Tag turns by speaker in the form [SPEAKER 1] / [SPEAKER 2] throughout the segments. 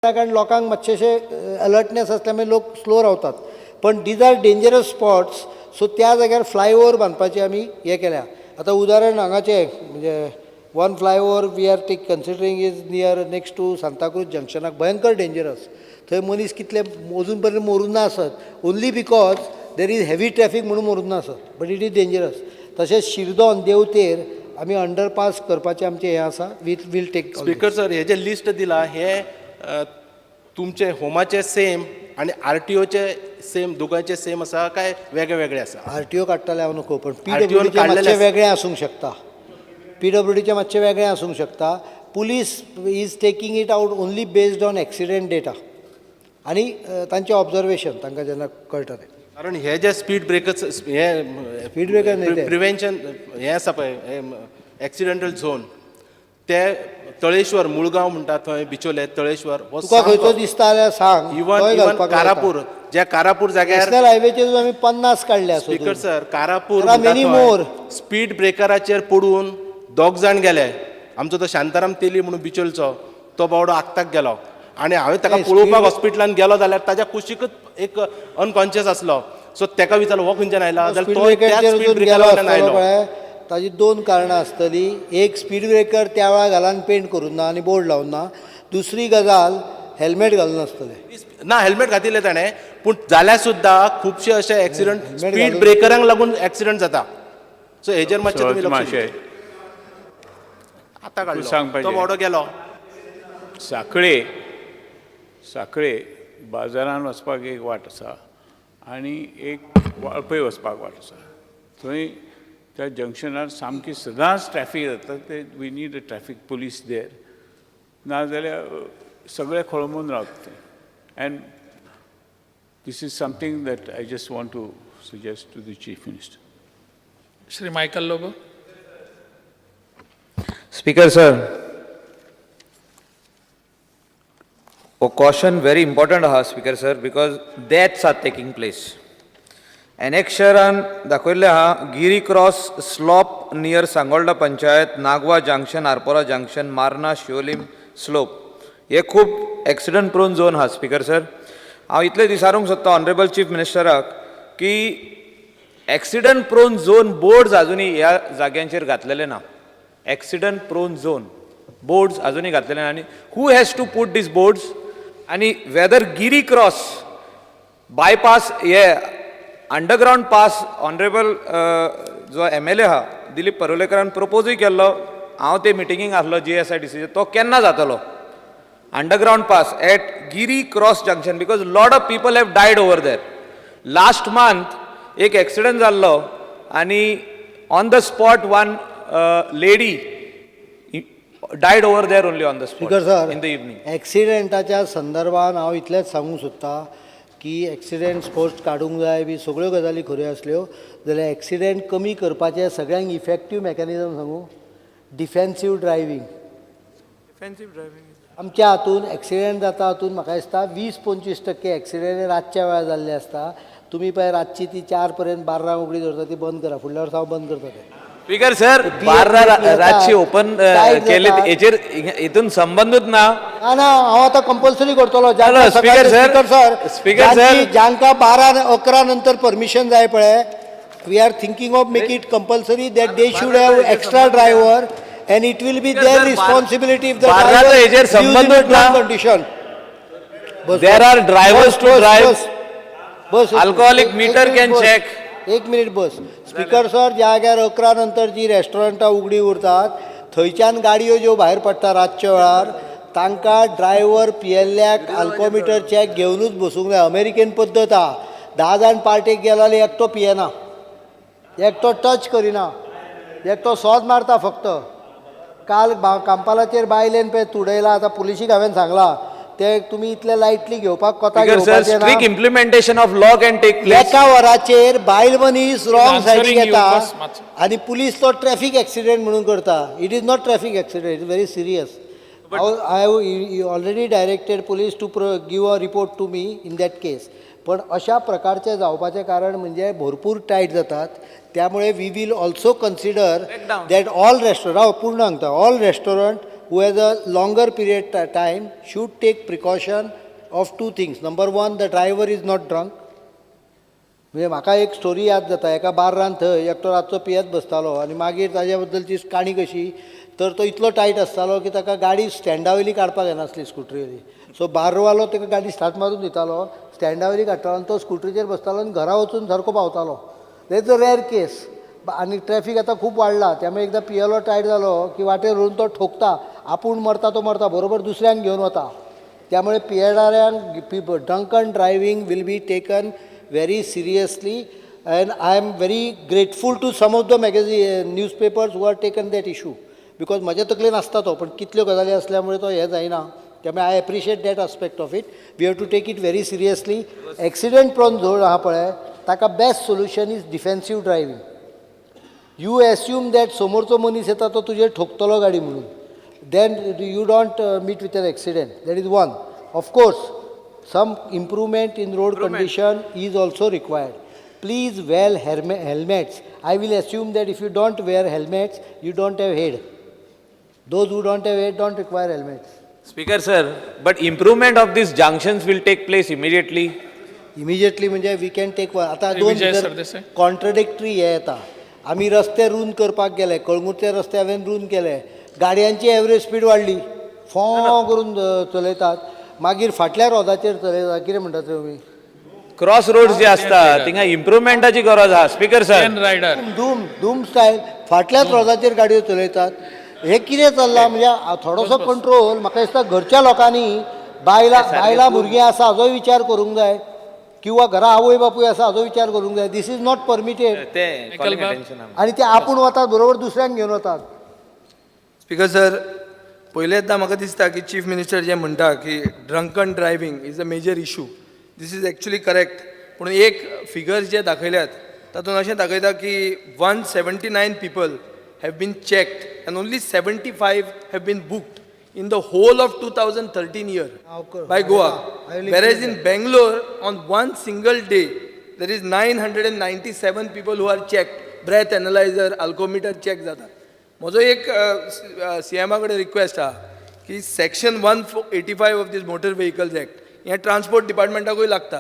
[SPEAKER 1] कारण लोकांक मातशेशे अलर्टनेस आसल्यामुळे लोक स्लो रावतात, पण these are dangerous spots. So त्या जाग्यार फ्लायओवर बांदपाचे आमी हें केल्या. आतां उदाहरण हांगाचें म्हणजे one flyover we are take considering is near next to Santacruz जंक्शनाक, भयंकर डेंजरस. थंय मनीस कितले अजून पर्यंत मरून ना आसत, only because there is heavy traffic म्हणून मरून ना आसत, but it is dangerous. तशेंच शिरदोन देवतेर आमी अंडरपास करपाचें आमचें हें आसा. We will take.
[SPEAKER 2] Speaker sir, हे जे लिस्ट दिला हे तुमचे होमाचे सेम आणि आरटीओचे सेम, दोगांचे सेम आसा काय वेगळे वेगळे आसा?
[SPEAKER 1] आरटीओ काडटले हांव नको, पण पी
[SPEAKER 2] RTO
[SPEAKER 1] W डीचें
[SPEAKER 2] काडलेलें
[SPEAKER 1] मातशें
[SPEAKER 2] आसा.
[SPEAKER 1] वेगळें आसूंक शकता, पी डब्ल्यू डीचें मातशें वेगळें आसूंक शकता. Police is taking it out only based on accident data आनी तांचें ऑब्जर्वेशन तांकां जेन्ना कळटा तें.
[SPEAKER 2] कारण हे जे स्पीड ब्रेकर्स हे
[SPEAKER 1] Speed breaker न्ही ते.
[SPEAKER 2] प्रिवेन्शन हे आसा पळय, एक्सिडेंटल झोन, ते तळेश्वर मुळगांव म्हणटा थंय, बिचोले, तळेश्वर हो.
[SPEAKER 1] तुका खंयचो दिसता जाल्यार सांग.
[SPEAKER 2] इवन
[SPEAKER 1] तोय
[SPEAKER 2] इवन
[SPEAKER 1] घालपाक लायता.
[SPEAKER 2] कारापूर, ज्या कारापूर जाग्यार
[SPEAKER 1] नॅशनल हायवेचेर आमी 50 काडल्या.
[SPEAKER 2] Speaker sir, Karapur
[SPEAKER 1] There are many more.
[SPEAKER 2] Speed ब्रेकराचेर पडून दोग जाण गेले. आमचो तो शांताराम तेली म्हणून बिचोलचो, तो बावडो आक्ताक गेलो आनी हांवें ताका
[SPEAKER 1] नाही,
[SPEAKER 2] पळोवपाक हॉस्पिटलान गेलो जाल्यार ताच्या कुशीकच एक अनकॉन्शियस आसलो. सो ताका विचारलो, हो खंयच्यान आयला जाल्यार
[SPEAKER 1] स्पीड
[SPEAKER 2] तो त्याच
[SPEAKER 1] ब्रेकराचेर
[SPEAKER 2] स्पीड
[SPEAKER 1] वचून गेलो
[SPEAKER 2] ब्रेकरावयल्यान
[SPEAKER 1] आसतलो.
[SPEAKER 2] आयलो.
[SPEAKER 1] पळय, ताजी दोन कारणां आसतलीं. एक, स्पीड ब्रेकर त्या वेळार घालान पेंट करूंक ना आनी बोर्ड लावून ना. दुसरी गजाल, हेल्मेट घालून नासतलें.
[SPEAKER 2] ना, हेल्मेट घातिल्लें ताणें, पूण जाल्यार सुद्दां खुबशे अशे एक्सिडंट
[SPEAKER 1] helmet
[SPEAKER 2] speed ब्रेकरांक लागून एक्सिडंट जाता. सो हेजेर मातशें तुमी लक्ष
[SPEAKER 3] मातशें
[SPEAKER 2] दिवचें. आतां काडलो.
[SPEAKER 3] सांगपाचें.
[SPEAKER 2] तो बावडो गेलो.
[SPEAKER 3] साखळे, साखळे बाजारान वचपाक एक वाट आसा आनी एक वाळपय वचपाक वाट आसा. थंय त्या जंक्शनार सामकी सदांच ट्रॅफीक जाता. ते we need a traffic police there, नाजाल्यार सगळे खोळंबून रावता ते. And this is something that I just want to suggest to the Chief Minister.
[SPEAKER 4] Shri Michael Lobo.
[SPEAKER 5] Speaker sir, हो कॉशन व्हेरी इम्पॉर्टंट आहा, speaker sir, because deaths are taking place. एनेक्शरान दाखयल्लें आहा, Giri cross slope near Sangolda panchayat, Nagwa junction, Arpora junction, Marna, Siolim slope, हे खूब accident prone zone आहा. Speaker sir, हांव इतलें विचारूंक सोदता ऑनरेबल चीफ मिनिस्टराक की एक्सिडंट प्रोन झोन बोर्ड्स अजुनूय ह्या जाग्यांचेर घातलेले ना. एक्सिडंट प्रोन झोन बोर्ड्स अजुनूय घातलेले ना आनी who has to put these boards? आनी वेदर गिरी क्रॉस बायपास हे अंडरग्रावंड पास, ऑनरेबल जो एमएलए आहा दिलीप परुलेकरान प्रपोजूय केल्लो, हांव ते मिटिंगेक आसलो जीएसआयडीसी, तो केन्ना जातलो underground pass at Giri cross junction? Because lot of people have died over there. Last month एक एक्सिडंट जाल्लो आनी on the spot one lady died over there only, on the spot.
[SPEAKER 1] Speaker sir,
[SPEAKER 5] in the evening.
[SPEAKER 1] एक्सिडेंटाच्या संदर्भान हांव इतलेंच सांगूंक सोदता की accident sports काडूंक जाय बी सगळ्यो गजाली खऱ्यो आसल्यो जाल्यार एक्सिडेंट कमी करपाचें सगळ्यांक इफेक्टीव मॅकॅनिजम सांगू? Defensive driving. आमच्या हातून एक्सिडेंट जाता हातून म्हाका दिसता 20-25% एक्सिडेंट रातच्या वेळार जाल्ले आसता. तुमी पळय, रातची ती 4 पर्यंत बार्रां उगडी दवरता, ती बंद करा. फुडल्या वर्सा हांव बंद करता तें.
[SPEAKER 5] स्पीकर सर, बार्रा रातची ओपन
[SPEAKER 1] टायट
[SPEAKER 5] केले
[SPEAKER 1] जाता.
[SPEAKER 5] हेचेर हितून संबंदूच ना.
[SPEAKER 1] ना ना, हांव आतां कंपल्सरी करतलो.
[SPEAKER 5] Hello, speaker sir.
[SPEAKER 1] Speaker sir,
[SPEAKER 5] speaker sir.
[SPEAKER 1] जांकां 12-11 नंतर परमिशन जाय पळय, we are thinking of make it compulsory that they should have extra driver and it will be
[SPEAKER 5] Speaker
[SPEAKER 1] their
[SPEAKER 5] sir,
[SPEAKER 1] responsibility if the
[SPEAKER 5] बार्राचो हेजेर संबंदूच ना.
[SPEAKER 1] Condition.
[SPEAKER 5] There are drivers to drive.
[SPEAKER 1] Bus.
[SPEAKER 5] Alcoholic meter
[SPEAKER 1] एक
[SPEAKER 5] can
[SPEAKER 1] minute bus.
[SPEAKER 5] Check.
[SPEAKER 1] एक minute बस. Speaker sir, ज्या जाग्यार 11 नंतर जी रेस्टॉरंटां उगडी उरतात, थंयच्यान गाडयो ज्यो भायर पडटा रातच्या वेळार, तांकां ड्रायव्हर पियेल्ल्याक अल्कोमिटर चॅक घेवनूच बसूंक जाय. अमेरिकेन पद्दत आहा. 10 जाण पार्टेक गेलो जाल्यार एकटो पियेना, एकटो टच करिना, एकटो सोद मारता फक्त. काल कांपालाचेर बायलेन पळय तुडयला. आतां पुलिशीक हांवें सांगलां, ते तुमी इतले लायटली घेवपाक कोता
[SPEAKER 5] स्पीकर सर,
[SPEAKER 1] घेवपाचें ना.
[SPEAKER 5] Strict implementation of law can take place.
[SPEAKER 1] एका वराचेर बायल मनीस रॉंग सायडीक
[SPEAKER 4] answering you,
[SPEAKER 1] येता
[SPEAKER 4] बस मातसो.
[SPEAKER 1] आनी पुलीस तो ट्रॅफीक एक्सिडेंट म्हणून करता. It is not traffic accident, it is very serious. I have already directed police to give a report to me in that case. पण अशा प्रकारचे जावपाचें कारण म्हणजे भरपूर टायट जातात. त्यामुळे we will also consider that all restaurant, हांव पूर्ण सांगता, all restaurant who has a longer period time should take precaution of two things. Number one, the driver is not drunk. म्हणजे म्हाका एक स्टोरी याद जाता, एका बार्रान थंय एकटो रातचो पियेत बसतालो आनी मागीर ताजे बद्दलची काणी कशी तर तो इतलो टायट आसतालो की ताका गाडी स्टँडा वयली काडपाक येनासली स्कुटरी वयली. सो बार्रवालो ताका गाडी स्टार्ट मारून दितालो, स्टँडा वयली काडटालो आनी तो स्कुटरीचेर बसतालो आनी घरा वचून सारको पावतालो. That's a rare case. आनी ट्रॅफीक आतां खूब वाडला, त्यामुळे एकदां पियेलो टायट जालो की वाटेर व्हरून तो ठोकता, आपूण मरता तो मरता बरोबर दुसऱ्यांक घेवन वता. त्यामुळे पियेणाऱ्यांक, drunken driving will be taken very seriously and I am very grateful to some of the magazine newspapers who are taken that issue, because म्हज्या तकलेन आसता तो, पण कितल्यो गजाली असल्यामुळे तो हें जायना. त्यामुळे I appreciate that aspect of it. We have to take it very seriously. Accident prone zone आहा पळय, ताका best solution is defensive driving. You assume that समोरचो मनीस येता तो तुजेर ठोकतलो गाडी म्हणून, then you don't meet with an accident. That is one. Of course some improvement in road condition is also required. Please wear helmets. I will assume that if you don't wear helmets, you don't have head. Those who don't have head don't require helmets.
[SPEAKER 5] Speaker sir, but improvement of these junctions will take place immediately.
[SPEAKER 1] Immediately म्हणजे we can take one. आतां दोन
[SPEAKER 4] विजय
[SPEAKER 1] भितर
[SPEAKER 4] Sardesai.
[SPEAKER 1] Contradictory हे येता. आमी रस्ते रूंद करपाक गेले, कळंगूटचे रस्ते हांवें रूंद केले, गाडयांची एवरेज स्पीड वाडली, फों करून चलयतात, मागीर फाटल्या रोदाचेर चलयतात. कितें म्हणटा तुमी?
[SPEAKER 5] क्रॉस रोड्स जे आसता थिंगा इम्प्रुवमेंटाची गरज आहा स्पीकर सर.
[SPEAKER 4] N rider.
[SPEAKER 1] धूम धूम स्टायल फाटल्याच रोदाचेर गाडयो चलयतात. हे कितें चल्लां म्हणजे थोडोसो कंट्रोल म्हाका दिसता घरच्या लोकांनी, बायलां बायलां भुरगीं आसा हाजोय विचार करूंक जाय, किंवा घरा आवय बापूय आसा हाजो विचार करूंक जाय. This is not permitted.
[SPEAKER 5] ते
[SPEAKER 4] calling
[SPEAKER 5] attention.
[SPEAKER 1] आनी ते आपूण वतात बरोबर दुसऱ्यांक घेवन वतात.
[SPEAKER 6] स्पीकर सर, पयलेंच म्हाका दिसता की चीफ मिनिस्टर जे म्हणटा की drunken driving is a major issue, this is actually correct. पूण एक फिगर्स जे दाखयल्यात तातूंत अशें दाखयता की 179 people have been checked and only 75 have been booked in the whole of 2013 year by Goa. Whereas in Bangalore on one single day there is 997 people who are checked, breath analyser, alcometer check जाता. म्हजो एक C एमा कडेन request आहा की section 185 of this motor vehicles act हें transport डिपार्टमेंटाकूय लागता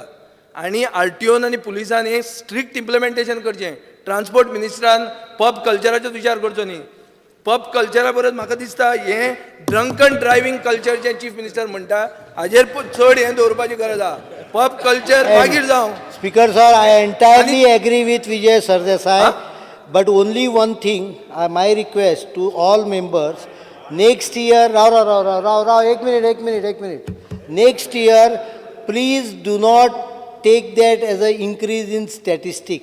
[SPEAKER 6] आनी आर टी ओन आनी पुलिसान हें स्ट्रिक्ट इम्प्लिमेंटेशन करचें. ट्रान्सपोर्ट मिनिस्टरान पब कल्चराचोच विचार करचो न्ही. पब कल्चरा परस म्हाका दिसता हें ड्रंकन ड्रायव्हींग कल्चर जें चीफ मिनिस्टर म्हणटा हाजेर चड हें दवरपाची गरज आहा. पब कल्चर मागीर जावं.
[SPEAKER 1] Speaker sir, I entirely agree with Vijay Sardesai, but only one thing, my request to all members, next year, Rao Rao Rao Rao Rao Rao, एक मिनिट एक मिनिट एक minute, next year please do not take that as a increase in statistic.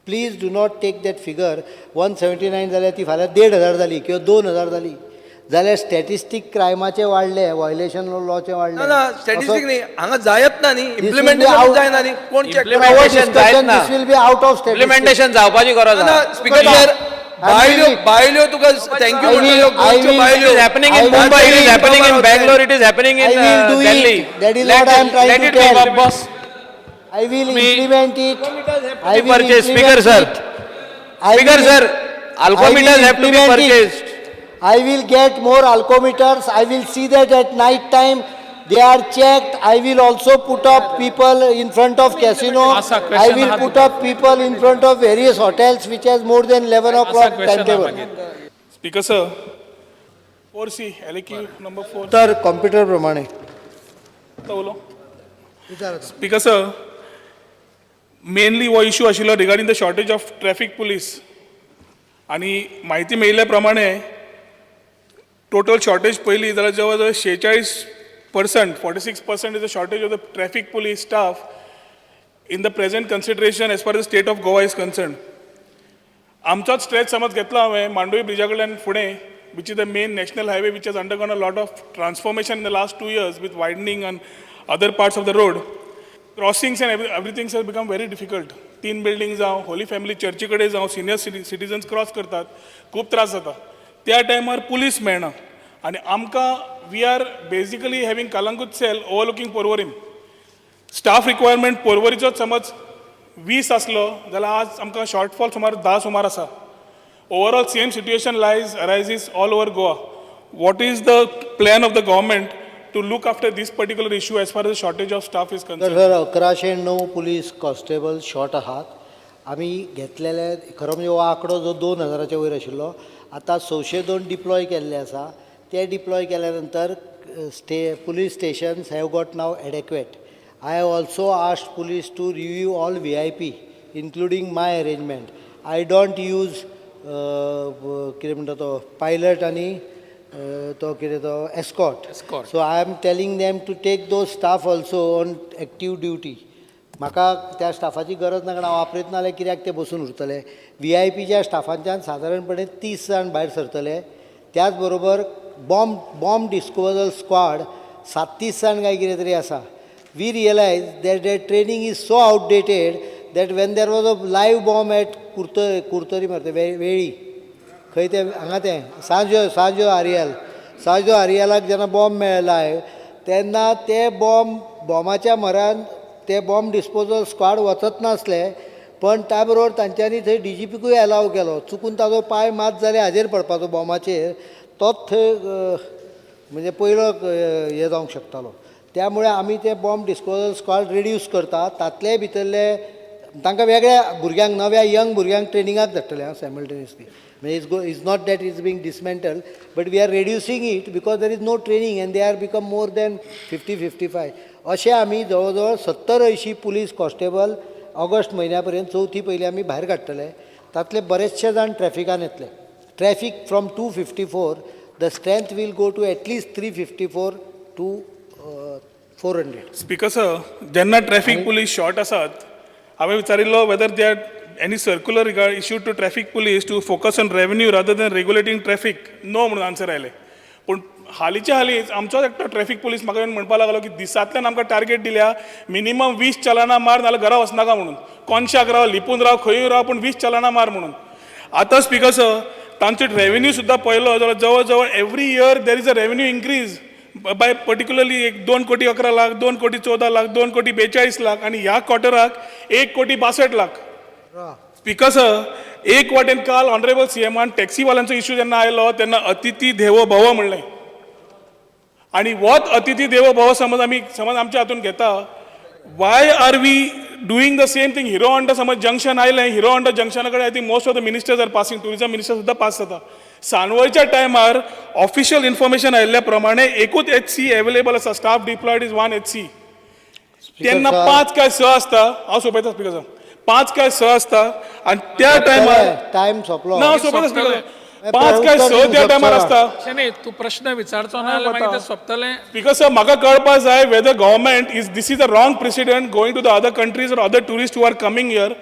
[SPEAKER 1] Please do not take that figure. 179 जाल्यार ती फाल्यां 1500 जाली किंवा 2000 जाली जाल्यार स्टॅटिस्टीक क्रायमाचे वाडले, व्हायलेशन लॉचे वाडले.
[SPEAKER 6] ना ना, स्टॅटिस्टीक न्ही, हांगा जायत ना न्ही,
[SPEAKER 1] This will be
[SPEAKER 6] implementation
[SPEAKER 1] out-
[SPEAKER 6] जायना न्ही, कोण चॅक
[SPEAKER 5] Implementation जायत ना.
[SPEAKER 1] This will be out of statistics.
[SPEAKER 5] Implementation जावपाची गरज
[SPEAKER 6] ना
[SPEAKER 5] आहा.
[SPEAKER 6] स्पीकर सर, बायल्यो बायल्यो तुका thank you म्हणटल्यो गोंयच्यो
[SPEAKER 1] I will-
[SPEAKER 6] बायल्यो.
[SPEAKER 5] It is happening in
[SPEAKER 1] I will
[SPEAKER 5] Mumbai, it is
[SPEAKER 1] do it.
[SPEAKER 5] happening in Bangalore, it is happening in
[SPEAKER 1] I will do it.
[SPEAKER 5] Delhi.
[SPEAKER 1] That is
[SPEAKER 5] Let
[SPEAKER 1] what I am
[SPEAKER 5] it-
[SPEAKER 1] trying
[SPEAKER 5] let
[SPEAKER 1] to
[SPEAKER 5] it be,
[SPEAKER 1] tell.
[SPEAKER 4] Boss.
[SPEAKER 1] I will
[SPEAKER 4] Me-
[SPEAKER 1] implement it. I
[SPEAKER 5] be
[SPEAKER 1] will
[SPEAKER 5] purchased. Speaker,
[SPEAKER 1] implement
[SPEAKER 5] sir.
[SPEAKER 1] it. I
[SPEAKER 5] Speaker,
[SPEAKER 1] will-
[SPEAKER 5] sir,
[SPEAKER 1] I will
[SPEAKER 5] alcometers have to be
[SPEAKER 1] implement it.
[SPEAKER 5] purchased.
[SPEAKER 1] I will get more alcometers. I will see that at night time they are checked. I will also put up people in front of casino.
[SPEAKER 4] Asa
[SPEAKER 1] I
[SPEAKER 4] question
[SPEAKER 1] will
[SPEAKER 4] आहा
[SPEAKER 1] put up people in front of various hotels which has more than 11
[SPEAKER 4] असा
[SPEAKER 1] o'clock
[SPEAKER 4] question आहा
[SPEAKER 1] timetable.
[SPEAKER 4] मागीर.
[SPEAKER 7] Speaker sir, 4C, LAQ number 4.
[SPEAKER 1] तर computer प्रमाणे
[SPEAKER 7] उलो. Speaker sir, mainly हो issue आशिल्लो regarding the shortage of traffic police. आनी म्हायती मेळिल्ल्या प्रमाणे टोटल शॉर्टेज पळयली जाल्यार जवळ जवळ 46%, 46% is the shortage of the traffic police staff in the present consideration as far the state of Goa is concern. आमचोच स्ट्रेच समज घेतलो हांवें मांडवी ब्रिजा कडल्यान फुडें, which is the main national highway which has undergone a lot of transformation in the last 2 years with widening and other parts of the road, crossings and everything has become very difficult. तीन building जावं, Holi family चर्ची कडेन जावं, senior citizens cross करतात, खूब त्रास जाता. त्या टायमार पुलीस मेळना आनी आमकां we are basically having Calangute cell overlooking Porvorim. Staff requirement पोरवरीचोच समज 20 आसलो जाल्यार आज आमकां शॉर्टफॉल सुमार 10 सुमार आसा. Overall same situation lies arises all over Goa. What is the plan of the government to look after this particular issue as far as shortage of staff is
[SPEAKER 1] तर
[SPEAKER 7] concerned?
[SPEAKER 1] Sir, 1109 police constable short आहात. आमी घेतलेले, खरो म्हणजे हो आंकडो जो 2000च्या वयर आशिल्लो, आतां 602 डिप्लॉय केल्ले आसा. ते डिप्लॉय केल्या नंतर police stations have got now adequate. I have also asked police to review all VIP, including my arrangement. I don't use कितें म्हणटा तो पायलट आनी तो कितें तो escort.
[SPEAKER 4] Escort.
[SPEAKER 1] So I am telling them to take those staff also on active duty. म्हाका त्या स्टाफाची गरज ना, कारण हांव वापरीत ना जाल्यार कित्याक ते बसून उरतले? व्ही I पीच्या स्टाफांच्यान सादारणपणे 30 जाण भायर सरतले. त्याच बरोबर बॉम्ब डिस्पोजल स्क्वॉड 37 जाण काय कितें तरी आसा. We realize that that training is so outdated that when there was a live bomb at Curtorim मरे, वेळी खंय ते हांगा तें सांजो आरियल, सांजो आरियलाक जेन्ना बॉम्ब मेळ्ळो लायव, तेन्ना ते बॉमाच्या म्हऱ्यान ते बॉम्ब डिस्पोजल स्क्वॉड वचत नासले, पण त्या बरोबर तांच्यांनी थंय डीजीपीकूय एलाव केलो. चुकून ताजो पांय मात जाल्यार हाजेर पडपाचो बॉमाचेर, तोच थंय म्हणजे पयलो हें जावंक शकतालो. त्यामुळे आमी ते बॉम्ब डिस्पोजल स्क्वॉड रिड्यूस करता. तातले भितरले तांकां वेगळ्या भुरग्यांक, नव्या यंग भुरग्यांक ट्रेनिंगाक धाडटले आं सायमल्टेनियसली. म्हणजे it's not that is being dismantle, but we are reducing it because there is no training and they are become more than 50-55. अशें आमी जवळ जवळ 70-80 पुलीस कॉन्स्टेबल ऑगस्ट म्हयन्या पर्यंत, चवथी पयलीं आमी भायर काडटले. तातले बरेचशे जाण ट्रॅफिकान येतले. Traffic from 254, the strength will go to at least 354 to 400.
[SPEAKER 7] Speaker sir, जेन्ना ट्रॅफिक पुलीस शॉर्ट आसात, हांवें विचारिल्लो whether they are any circular regard issued to traffic police to focus on revenue rather than regulating traffic. No म्हणून answer आयलें. पूण हालींच्या हालींच आमचोच एकटो traffic police म्हाका येवन म्हणपाक लागलो की दिसांतल्यान आमकां टार्गेट दिल्या, मिनिमम 20 चलानां मार, नाल्यार घरा वचनाका म्हणून. कोनशाक राव, लिपून राव, खंयूय राव, पूण 20 चलानां मार म्हणून. आतां स्पिकर सर, तांचो रेवेन्यू सुद्दां पळयलो जाल्यार जवळ जवळ every year there is a revenue increase by particularly एक 2 कोटी 11 लाख, 2 कोटी 14 लाख, 2 कोटी 42 लाख आनी ह्या क्वॉर्टराक 1 कोटी 62 लाख. स्पिकर सर, एक वाटेन काल ऑनरेबल सीएमान टॅक्सीवाल्यांचो इश्यू जेन्ना आयलो तेन्ना अतिथी देवो भव म्हणलें आनी होच अतिथी देवो भव समज आमी समज आमच्या हातून घेता, why are we doing the same thing? Hero Honda समज जंक्शन आयलें, हिरो होंडा जंक्शना कडेन I think most of the ministers are passing, tourism minister सुद्दां पास जाता. सानवळच्या टायमार ऑफिशियल इन्फॉर्मेशन आयिल्ल्या प्रमाणे एकूच एच सी एवेलेबल आसा. Staff deployed is one HC. तेन्ना पांच काय स आसता. हांव सोंपयता स्पिकर सर. पांच काय स आसता आनी त्या टायमार
[SPEAKER 1] टायम सोंपलो.
[SPEAKER 7] ना, हांव सोंपयता स्पिकर. पांच काय स त्या टायमार आसता.
[SPEAKER 4] अशें न्ही, तूं प्रश्न विचारचो ना जाल्यार मागीर ते सोंपतलें.
[SPEAKER 7] Because sir, म्हाका कळपा जाय whether government is, this is a wrong precedent going to the other countries or other tourist who are coming here.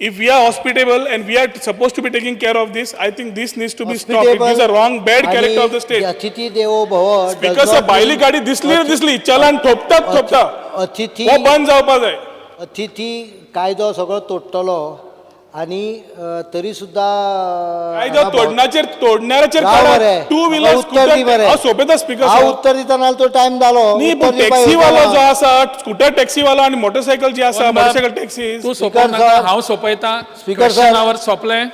[SPEAKER 7] If we are hospitable and we are suppose to be taking care of this, I think this needs to be stop. It is a wrong, bad character of the state.
[SPEAKER 1] अतिथी देवो भव does
[SPEAKER 7] speaker sir,
[SPEAKER 1] not
[SPEAKER 7] भायली
[SPEAKER 1] mean-
[SPEAKER 7] गाडी दिसली रे दिसली, चलन ठोपतात ठोपता.
[SPEAKER 1] अतिथी
[SPEAKER 7] हो बंद जावपा जाय.
[SPEAKER 1] अतिथी कायदो सगळो तोडटलो आनी तरी सुद्दां
[SPEAKER 7] कायदो तोडण्याचेर, तोडणाऱ्याचेर
[SPEAKER 1] राव मरे.
[SPEAKER 7] टू व्हिलर
[SPEAKER 1] उत्तर दी मरे.
[SPEAKER 7] हांव सोंपयता स्पिकर
[SPEAKER 1] हांव
[SPEAKER 7] सर.
[SPEAKER 1] उत्तर दिता नाल्यार तो टायम जालो.
[SPEAKER 7] न्ही,
[SPEAKER 1] उत्तर
[SPEAKER 7] पूण
[SPEAKER 1] दिवपाक
[SPEAKER 7] टॅक्सीवालो
[SPEAKER 1] येवचो
[SPEAKER 7] जो
[SPEAKER 1] ना.
[SPEAKER 7] आसा, स्कुटर टॅक्सीवालो आनी मोटरसायकल जी आसा,
[SPEAKER 4] मोहन बाब,
[SPEAKER 7] मोटरसायकल टॅक्सी
[SPEAKER 4] तूं सोंपोव
[SPEAKER 1] Speaker
[SPEAKER 4] नाका,
[SPEAKER 1] sir.
[SPEAKER 4] हांव सोंपयता.
[SPEAKER 1] Speaker
[SPEAKER 4] question
[SPEAKER 1] sir.
[SPEAKER 4] Our सोंपलें.